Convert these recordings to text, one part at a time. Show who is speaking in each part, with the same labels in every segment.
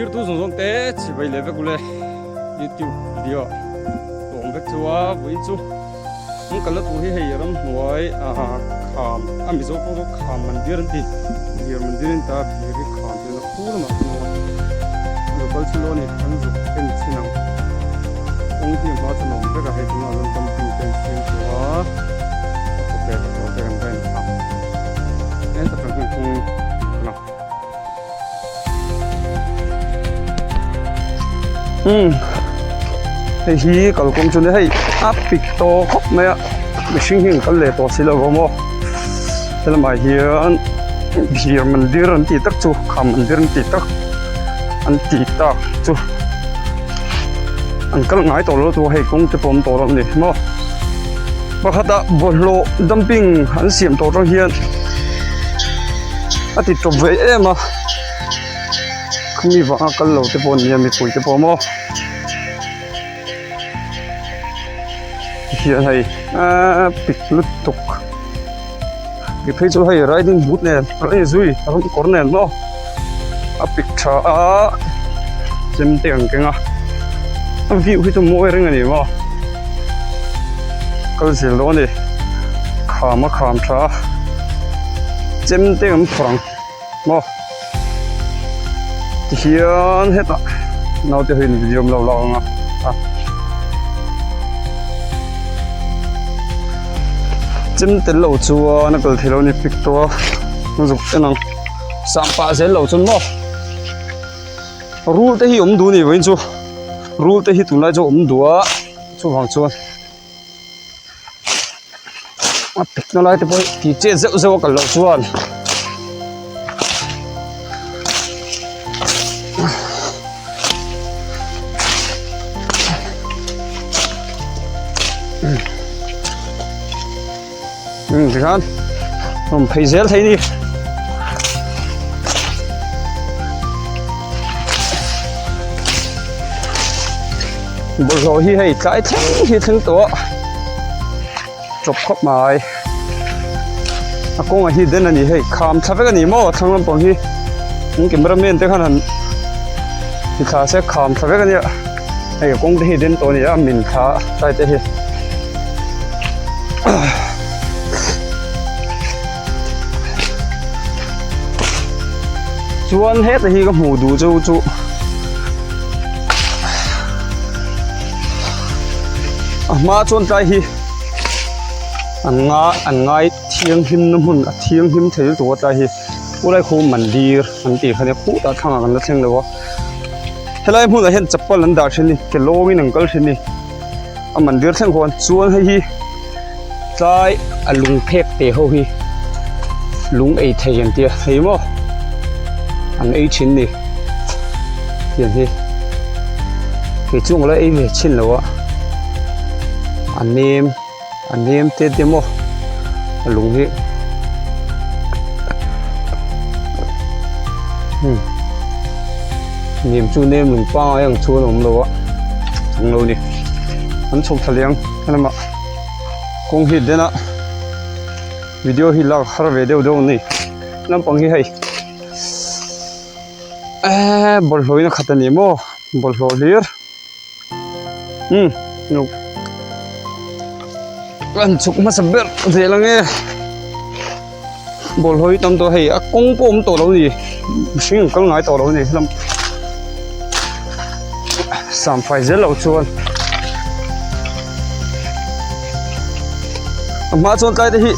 Speaker 1: Thlir tu zawng zawng te chhibai leh vek ule youtube video tawng vek chu a vawiin chu an kalna tur hi hei ramhnuai ah kham a mizo pawh chu kham mandir an ti dir mandir in ta thir hi kham tih na khur lamah chuan a awm a lo kal chin dawn a ni an zuk en chin ang kawng hi a hma chuan a awm vek a hei tunah chuan camping te an siam tawh a a chawp leh tawh te kan va en phah heta tang hian kawng a lang. Umm hei hi kalkawng chu ni hei a pik tawh khawp mai a mihring hi an kal leh tawh si lo vang maw helamah hian bhir mandir an tih tak chu kham mandir an tih tak an tih tak chu an kal ngai tawh lo chu hei kawng te pawh a awm tawh lo a ni maw pakhatah bawlhhlawh dumping an siam tawh atang hian. A ti tawp ve em a khami vanga kal lo te pawh an nia mipui te pawh maw hian hei aaa pik lutuk ti phei chu hei riding boot nen a zui a rawng kawr nen maw a pik tha a chem te ang keng a a view hi chu mawi reng a ni maw kal zel dawn a ni kham a kham tha a. Chem te an phawrh ang maw tihian hetah naute ho in video an lo lak ang a chem tel lo chuan a kal theih loh a ni pik tawh a zuk en ang sang pah zel lo chuan maw rul te hi awm duh a ni vawiin chu rul te hi tunlai chu a awm duh a chuvang chuan. A pekna lai te pawh hi tih chet zeuh zeuh a kal loh chuan umm tikhan rawn phei zel thei a ni. Bawlhhlawh hi hei tlai thleng hi thleng tawh a chawp khawp mai a kawngah hi den a ni hei kham thla vek a ni maw thlang lampang hi an camera man te khan han ti thla se kham thla vek a nia hei a kawng te hi den tawh a ni a min thla tlai te hi. Chuan heta hi ka hmuh duh chu chu a hma chuan tlai hi an nga an ngai thianghlim na hmun a thianghlim thei lutuk a tlai hi khulai khu mandir an tih kha nia khutah thlangah kan la thleng lo a helai hmunah hian chapal an dah thin a ni ke lawngin an kal thin a ni. A mandir thleng khuan chuan hei hi tlai a lung phek te ho hi lung ei thei an tia hei maw an ei thin ni tiang hi kei chu englo ei ve chhin lo a a nem a nem te te maw a lung hi umm nem chu nem lung pangai ang chuan a awm lo a ang lo ni an chhuk thla liang helamah kawng hi den a video hi lak har ve deuh deuh a ni lampang hi hei eee bawlhhlawh in a khat a ni maw bawlhhlawh hlir. Umm kan chhuk hmasa ber zel ang e bawlhhlawh hi tam tawh hei a kawng pawh awm tawh lo a ni mihring an kal ngai tawh lo a ni helam samfai zel loh chuan a hma chuan tlai te hi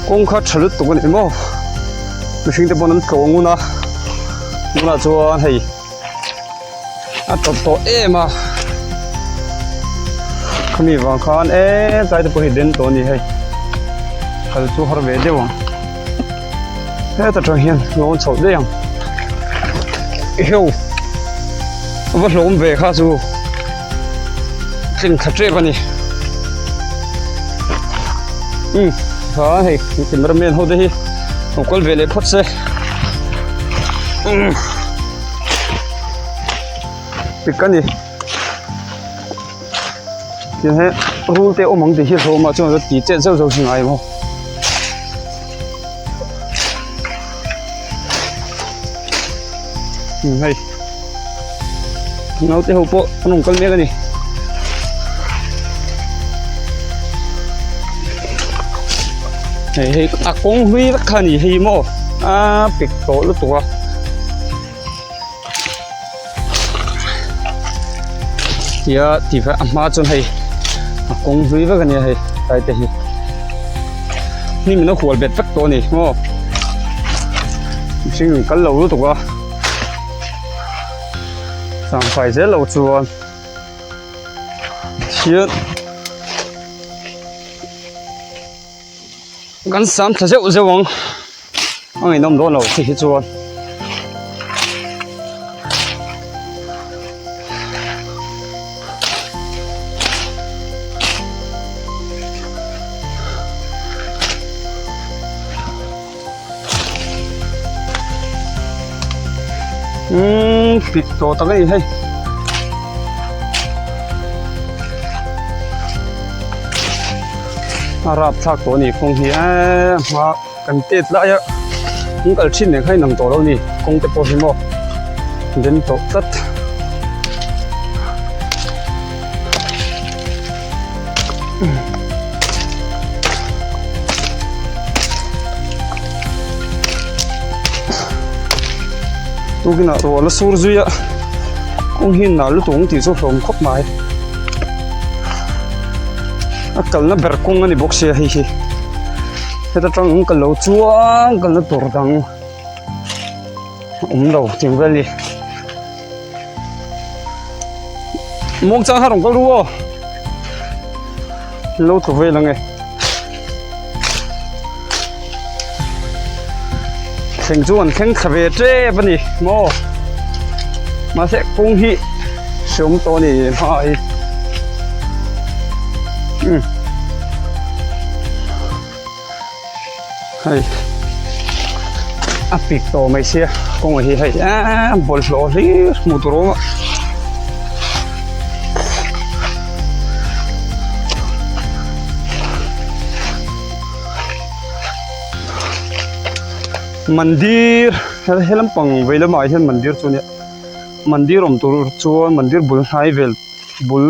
Speaker 1: kawng kha tha lutuk a ni maw mihring te pawn an tlawh ngun a tunah chuan hei. A tawp tawh em a khami vang khan eee tlai te pawh hi den tawh a ni hei kal chu har ve deuh ang heta tang hian lawn chhoh daih ang eheu a va hlawm ve kha chu tling thla tep a ni umm kha hei camera man ho te hi lo kal ve leh phawt se umm. Pik a ni tiang hi rul te awm ang tih hi hlawm ah chuan a ti chet zeuh zeuh hi ngai maw Hei naute ho pawh an rawn kal mek a ni. Hei hei a kawng hlui vek kha a ni hei maw a pik tawh lutuk a. Tia ti a hma chuan hei a kawng hlui vek a nia hei tlai te hi hnim in a hual bet vek tawh a ni maw mihring in kal lo lutuk a sangfai zel lo chuan thian Kan sam thla zeuh zeuh ang a ngaihnawm dawn lo khi hi chuan umm pik tawh tak a ni hei. A rap thlak tawh a ni kawng hi eee hma kan tet lai a an kal thin nen kha a inang tawh lo a ni kawng te pawh hi maw den tawh tlat. Tukinah ruah la sur zui a kawng hi nal lutuk ang tih chu hlawm khawp mai a kalna ber kawng a ni bawk sia hei hi heta tang ang kal lo chuan kalna tur dang a awm lo tih vel a ni. Muangchang kha rawn kal ru aw lo tlu vel ang e thleng chu an thleng thla ve tep a ni maw mahse kawng hi hreawm tawh a ni hma hi umm hei a pik tawh mai sia kawng hi hei eee bawlhhlawh hlir hmuh tur a awm a. Mandir he lampang vei lamah hian mandir chu a nia mandir awm tur chuan mandir bul hnai vel bul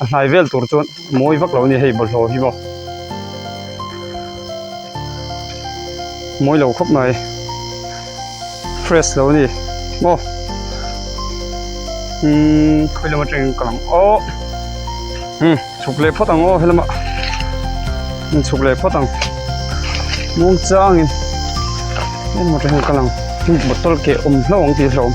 Speaker 1: a hnai vel tur chuan mawi vak lo a ni hei bawlhhlawh hi maw mawi lo khawp mai fresh lo a ni maw umm khawi lam atangin ka lang aw umm chhuk leh phawt ang aw helamah chhuk leh phawt ang muang changin helam atangin ka lang bottle keh awm hlauh ang tih hlauhawm.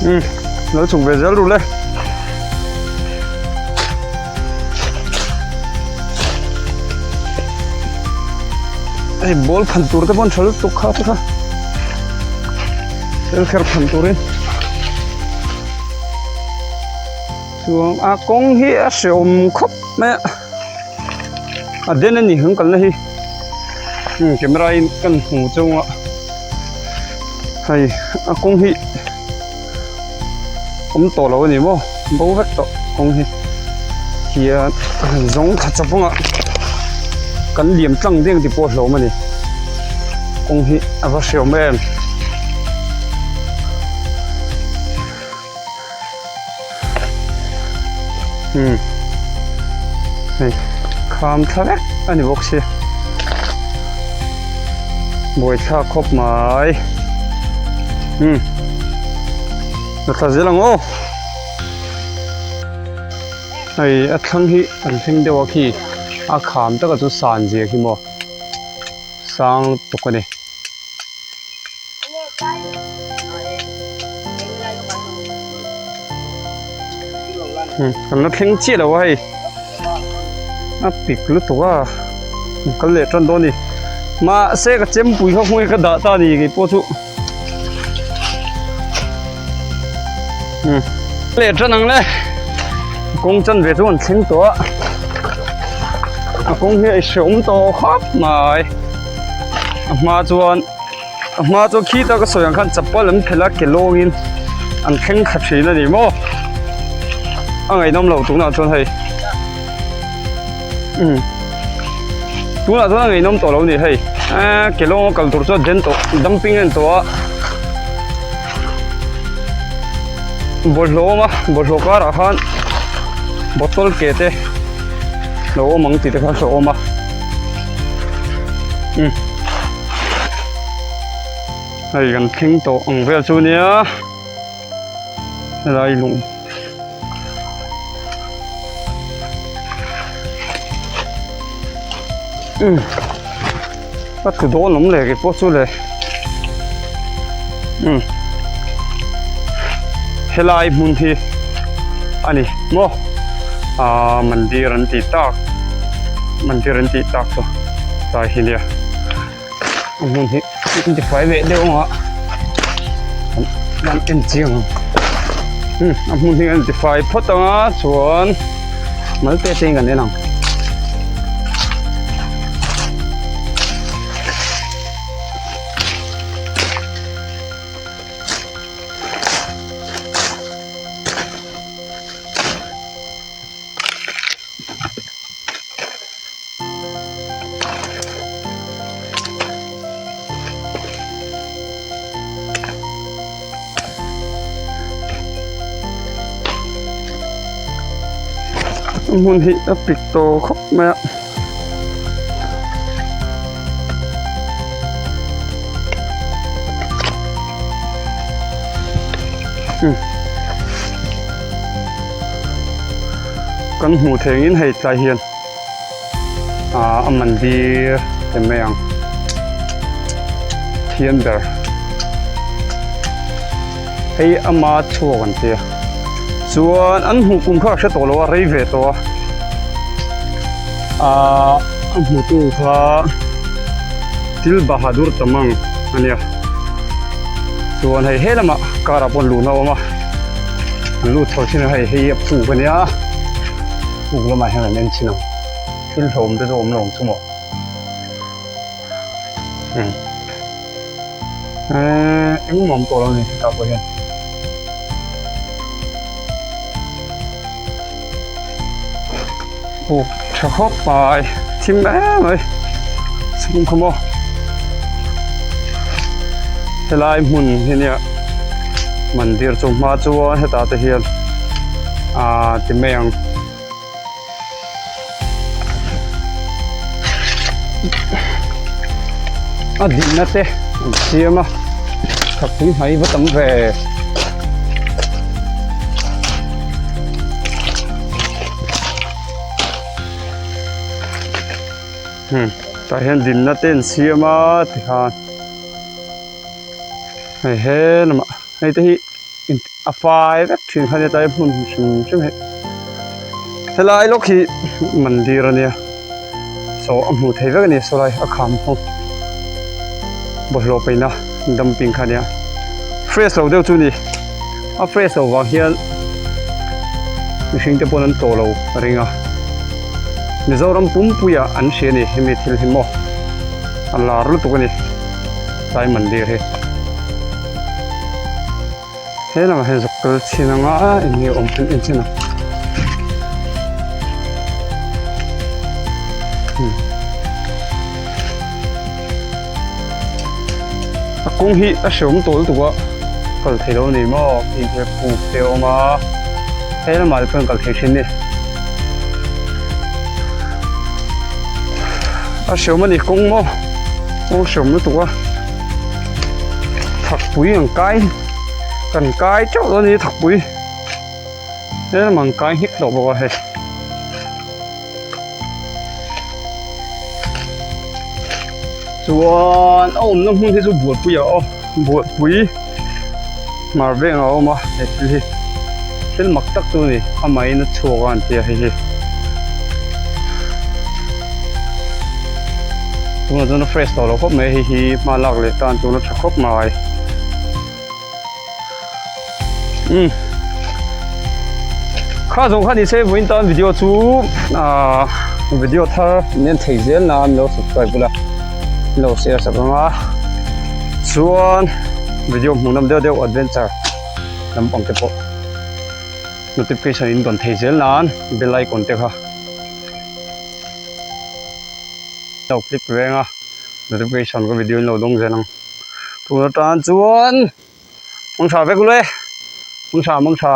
Speaker 1: Um lo chhuk ve zel ru le hei ball phan tur te pawh an tha lutuk kha te kha. Thil kher phan turin chuan a kawng hi a hreawm khawp mai a a den a ni kan kalna hi hmm camera in kan hmu chunga hei a kawng hi awm tawh lo a ni maw bo vek tawh kawng hi hian a han zawng thla chawp ang a kan liam tlang deng tih pawh a hlawm a ni kawng hi a va hreawm em hmm hei kham thla vek a ni bawk sia buaithlak khawp mai hmm la thla zel ang aw hei a thlang hi an thleng deuh a khi a kham taka chu san zia khi maw sang lutuk a ni. Kan la thleng chiah lo a hei a pik lutuk a kal leh tan dawn a ni mahse ka chempui kha hmui ka dah ta a ni keipawh chu leh tan ang le kawng chanve chu an thleng tawh a a kawng hi a hreawm tawh khawp mai a hma chuan. A hma chuan khita ka sawi ang khan chapal an phelh a ke lawngin an thleng thla thin a ni maw a ngaihnawm loh tunah chuan hei umm tunah chuan a ngaihnawm tawh lo a ni hei eee ke lawnga kal tur chuan den tawh dumping a ni tawh a bawlhhlawh a awm a bawlhhlawh karah khan bottle ke te lo awm ang tih te kha a hlauhawm a umm. Hei kan thleng tawh ang vel chu nia helai lung umm a tlu dawn awm leh kei pawh chu le umm helai hmun hi a ni maw ah mandir an tih tak mandir an tih tak chu tlai hi nia. A hmun hi an ti fai leh deuh ang a an en chiang ang umm a hmun hi an ti fai phawt ang a chuan mal te te in kan en ang. Hmun hi a pik tawh khawp mai a. Kan hmuh theih angin hei tlai hian ah a mandir te mai ang thian ber hei ama chhuak an tia chuan an hmuh kum kha a hre tawh lo a rei ve tawh a ah a hmutu kha thil bahadur tamang a nia chuan hei he lamah car ah pawh an luhna a awm a. An lut chho thin a hei hei a puk a nia puk lamah hian an en thin ang thil hlawm te chu awm lo ang chu maw umm eee engmah awm tawh lo a ni hetah pawh hian. Puk tha khawp mai thim em mai chhung kha maw helai hmun hi nia mandir chu hma chuan hetah te hian ah ti mai ang. A dinna te an siam a thakpui hnai va tam ve. Hmm tah hian dinna te an siam a tikhan hei he lamah hei te hi a fai vek thin kha nia tlai hmun hrim hrim hi helai lawk hi mandir a nia saw a hmuh theih vek a ni saw lai a kham ho bawlhhlawh paihna dumping kha a nia fresh lo deuh chu a ni a fresh loh vang hian mihring te pawn an tawh lo a ring a Mizoram pumpuiah an hria a ni hemi thil hi maw a lar lutuk a ni tlai mandir hi. He lamah hian zuk kal chhin anga eng nge awm kan en chhin ang. A kawng hi a hreawm tawh lutuk a kal thei lo a ni maw hei hi puk te a awm a he lamah te chuan kal thei thin a ni a hreawm a ni kawng maw kawng hreawm lutuk a. Thakpui an kai kan kai teuh dawn a ni thakpui tlem an kai nghek tawh bawk a hei chuan a awmna hmun hi chu bualpui ah aw bualpui hmar vengah a awm a he thil hi thil mak tak chu a ni amahin a chhuak a an ti a hei hi. Tunah chuan a fresh tawh lo khawp mai hei hi hma lak leh tan chuan a tha khawp mai umm kha zawng kha ni se vawiin tan video chu ahh video thar min en thei zel nan lo subscribe bula lo share sak ang a. Chuan video hmuh nawm deuh deuh adventure lampang te pawh notification in dawn thei zel nan bell icon te kha lo click reng a notification ka video in lo dawng zel ang tun atan chuan mangtha vek ule mangtha mangtha.